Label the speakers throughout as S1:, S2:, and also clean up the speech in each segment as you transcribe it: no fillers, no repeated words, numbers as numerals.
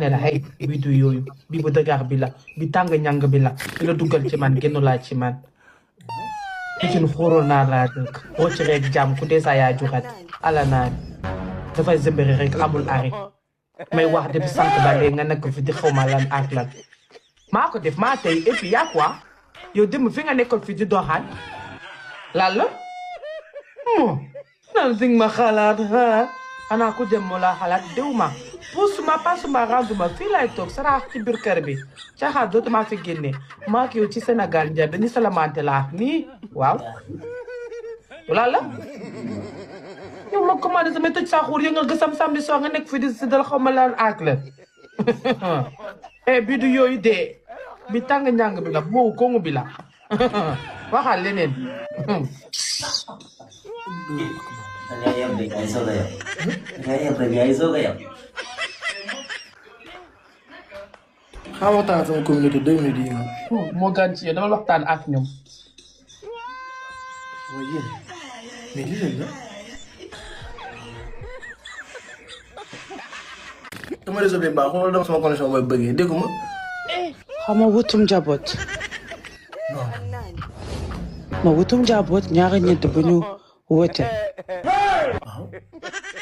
S1: ne la hey bi du yooyu bi bu dëgër bi la bi tàng ñàng bi la bi la duggal ci man génn laa ci man Pikine xóoroo naa laa dëkk boo ci rek jàmm ku dee saa yaa juxat ala naa dafay zëmbëri rek amul arrêt may wax depuis sànq ba léegi nga nekk fi di xaw ma lan ak lan maa ko def maa tey et puis yaa quoi yow dem fi nga nekkoon fi di doxaan lan la nan di ma xalaat xanaa ku dem moo la xalaat déw ma puusuma pasuma randuma fii lay toog saraax ci biir kër bi caaxaan dootuma fi génne maa ak yow ci Sénégal njaay dañuy salamante laa nii waaw lan la yow ma commandé samay tëj saa xuur yëngal gësam samedi soo nga nekk fi di si dal xaw ma lan ak la bi du yooyu dee bi tàng njàng bi la boobu kongu bi la waxal leneen
S2: xaaral waxtaan sama communauté 2 minutes yi nga.
S1: moo gën ci yow dama waxtaan ak ñoom.
S2: waaye yéen mais lii lañ la. sama réseau bi baax xoolal dama sama connexion mooy bëggee déggu ma.
S3: xam nga wutum njaboot. ma wutum njaboot ñaari ñett bu ñu woote.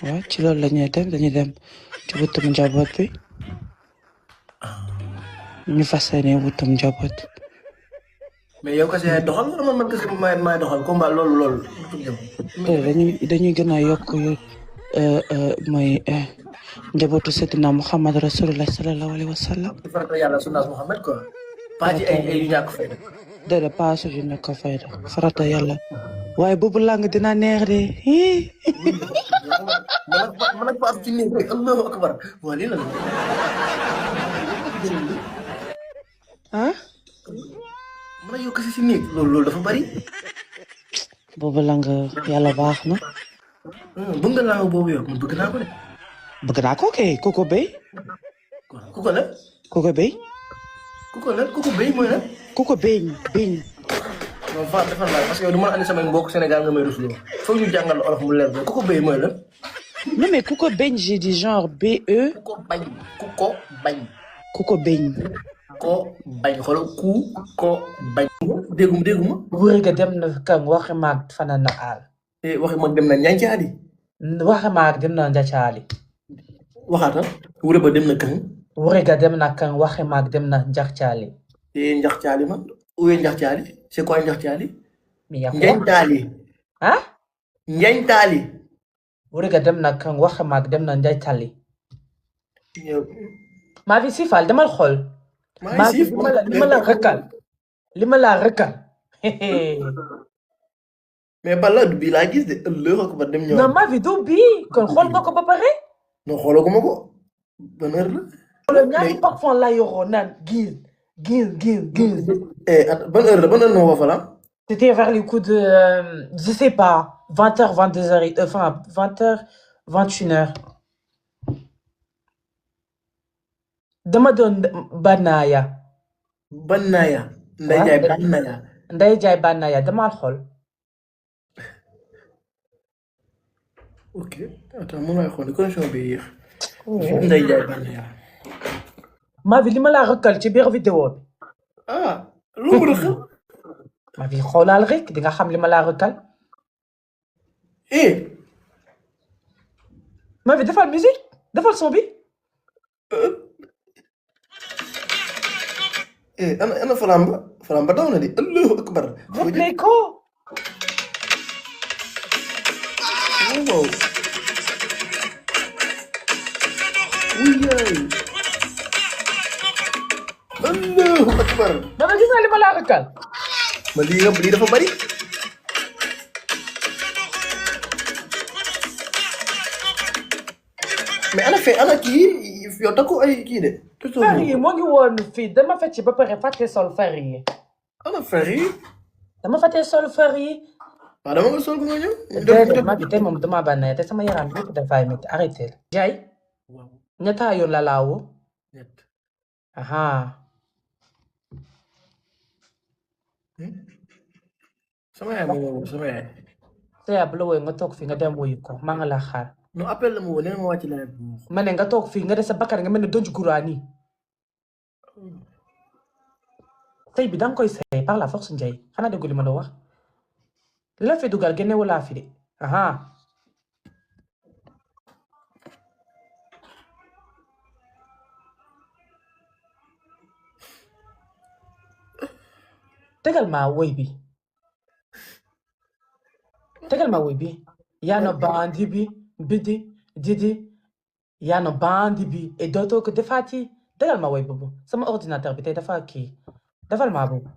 S3: waaw ci loolu la ñuy dem dañuy dem ci wutum njaboot bi. ñu fas yéene wutum njaboot.
S2: mais yow kese yaay doxal wala man kese maay doxal combat loolu.
S3: dañuy gën a yokk mooy njabootu Seydina Muhammad Rasulullah sallallahu alayhi wa sallam.
S2: ci farata yàlla sunnaas Muhammad quoi. pas ci ay yu ñàkk fayda.
S3: déedéet pas su yu ñàkk fayda farata yàlla waaye boobu lang dina neex de.
S2: man ak Pape ci néeg rek allahu akbar waa lii la la.
S3: ah.
S2: man ak yow kese si néeg loolu dafa bari.
S3: boobu lang yàlla baax na.
S2: bëgg nga laa boobu yow man bëgg naa ko de.
S3: bëgg naa ko kay koko béy.
S2: ku ko la.
S3: koko béy.
S2: ku ko béy mooy la.
S3: koko béy.
S2: non Fatou defal naa parce que yow du mën a andi samay mbokk Sénégal nga may rusloo foog ñu jàngal la olof mu leer ba ku ko béy mooy la.
S3: non mais ku ko béy j'ai dit genre BE.
S2: ku ko bañ.
S3: ku ko béy.
S2: xoolal ku ko bañ. dégguma.
S1: wuri ga dem na kan waxi maag fana na aal.
S2: waxi mag dem na ñancaali.
S1: waxi maag dem na njacaali.
S2: waxaatal wure ba dem na kan.
S1: wuri ga dem na kan waxi maag dem na njacaali.
S2: njacaali man uwe njacaali c'est quoi njacaali.
S1: mi yaa ko
S2: njacaali.
S1: ah.
S2: njacaali.
S1: wuri ga dem na kan waxi maag dem na njacaali. maa fi sifal demal xool. maa fi li ma la rëkkal.
S2: mais bala du bii laa gis de ëllëg ak ba dem ñëw.
S1: non maa fi du bii kon xool nga ko ba pare.
S2: non xoolaguma ko ban heure la.
S1: xoolal ñaari parfum la yoroo naan gil.
S2: ban heure na woo fa la.
S1: C'était vers les coups de je sais pas 20h 22h enfin 20h 21h. dama doon Banaya.
S2: Ndeye Ndiaye Banaya.
S1: Ndeye Ndiaye Banaya damaa xool.
S2: ok attends mun naa xool connexion bi yéex. Ndeye Ndiaye Banaya.
S1: maa fi li ma la rëkkal ci biir vidéo bi.
S2: ah lu mu rëkkal.
S1: maa fi xoolal rek di nga xam li ma la rëkkal. maa fi defal musique defal son bi.
S2: ana Falamba daw na di allahu akbar.
S1: replay ko.
S2: waaw. wuyaay. allahu akbar.
S1: dama gis nga li ma la rëkkal.
S2: ma lii dafa bari. mais ana kii yow takku ay kii de.
S1: fer yi moo ngi woon fii dama fecc ba pare fàtte sol fer yi.
S2: ana fer yi.
S1: dama fàtte sol fer yi.
S2: waaw dama nga sol ko nga ñëw.
S1: déedéet maa ngi tey moom dama bànnaay te sama yaram bi yëpp dafay métti arrêté la. Jaay. ñaata yoon la laa woo. aha.
S2: sama yaay moom sama yaay.
S1: sa yaay bu la wooyee nga toog fi nga dem wuyu ko maa ngi la xaar.
S2: non appel la ma woo nee na ma wàcc live bi.
S1: ma ne nga toog fii nga def sa bakkan nga mel ne donju guraani sëy bi danga koy sëy par la force Njay xanaa déggu li ma la wax li la fi dugal génne wala fi de aha tegal ma woy bi yaano bandi bi bidi didi yaano bandi bi et dootoo ko defaati tegal ma woy boobu sama ordinateur bi tey dafa kii defal ma boobu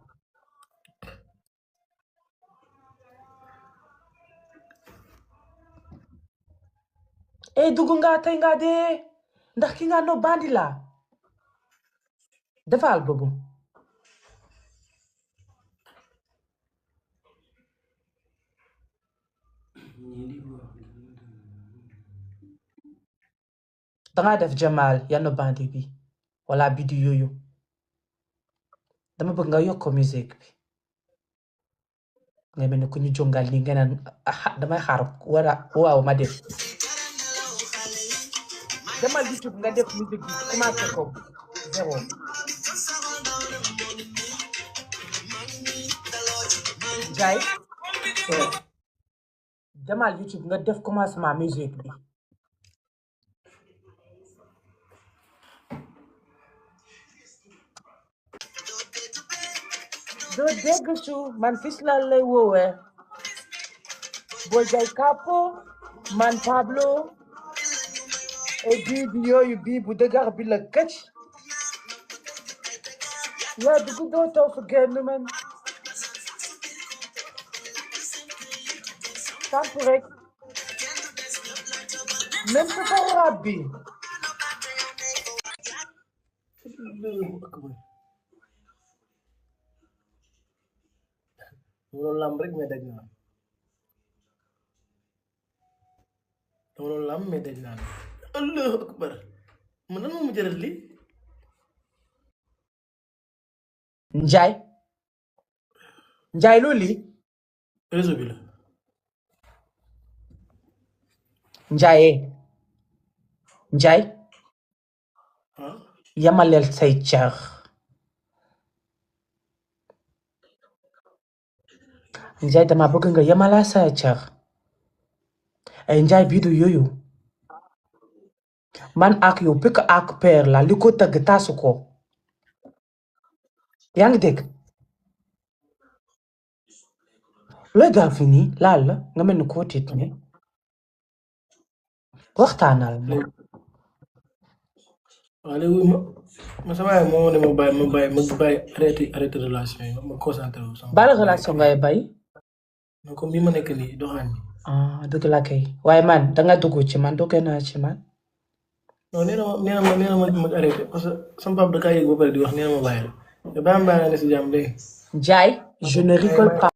S1: dugg nga tey nga dee ndax ki nga no bandi la defal boobu danga def Jamal yaano bandi bi wala bidi yooyu dama bëgg nga yokk musique bi nga mel ne ku ñu jongal ni nga naan damay xaar wala waaw ma def demal YouTube nga def musique bi commencé ko zéro Jay demal YouTube nga def commencement musique bi doo dégg su man fis la lay woowee Boy Jay Capo man Pablo et bii bi yooyu bii bu dëgër bi la këcc yaa dugg doo toog fu génn man samp rek même su ko rab bi
S2: loolu lamb rek mais daj naa loolu lamb mais daj naa Allahu akbar man nan moo ma jëral lii
S1: Njaay loolu lii
S2: réseau bi la
S1: Njaay yamaleel say car Njaay dama bëgg nga yamala say car ay Njaay bii du yooyu man ak yow pik ak peer la li ko tëgg taasu ko yaa ngi dégg looy gaaw fi nii laal la nga mel ni koo tiit ne waxtaanal ma
S2: waaw léegi ma sama yaay moo ne ma bàyyi arrêté relation yi ma concentré wu sama
S1: bala relation ngay bay
S2: donc comme bi ma nekk nii doxaan ni
S1: dëgg la kay waaye man danga dugg ci man dugg naa ci man
S2: non nee na ma arrêté parce que sama papa da kaa yëg ba pare di wax nee na ma bàyyi la te bàyyi ma ne si jàmm léegi
S1: Njaay je ne rigole pas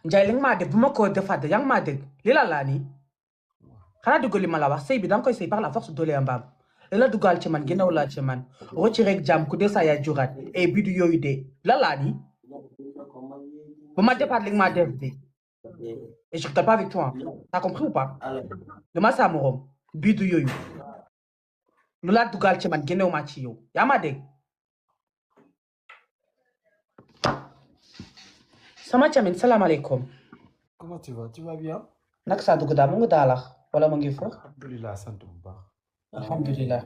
S1: Njaay li nga maa def bu ma ko defaat yaa ngi maa dégg li la laa nii xanaa dugg li ma la wax sëy bi danga koy sëy par la force doole mbaam li la dugal ci man ginnaaw laa ci man rocci rek jàmm ku dee saa yaa juraat et bi du yooyu de la laa nii bu ma defaat li nga maa def de et je ne pas avec toi t'as compris ou pas dama saa morom bii du yooyu lu la dugal ci man ginnaaw maa ci yow yaa ma dégg sama camin salaamaaleykum.
S4: Comment tu vas? Tu vas bien?
S1: Naka saa dugg daal mu ngi daalax wala mu ngi fo.
S4: Alhamdulillah sant bu baax.
S1: Alhamdulillah.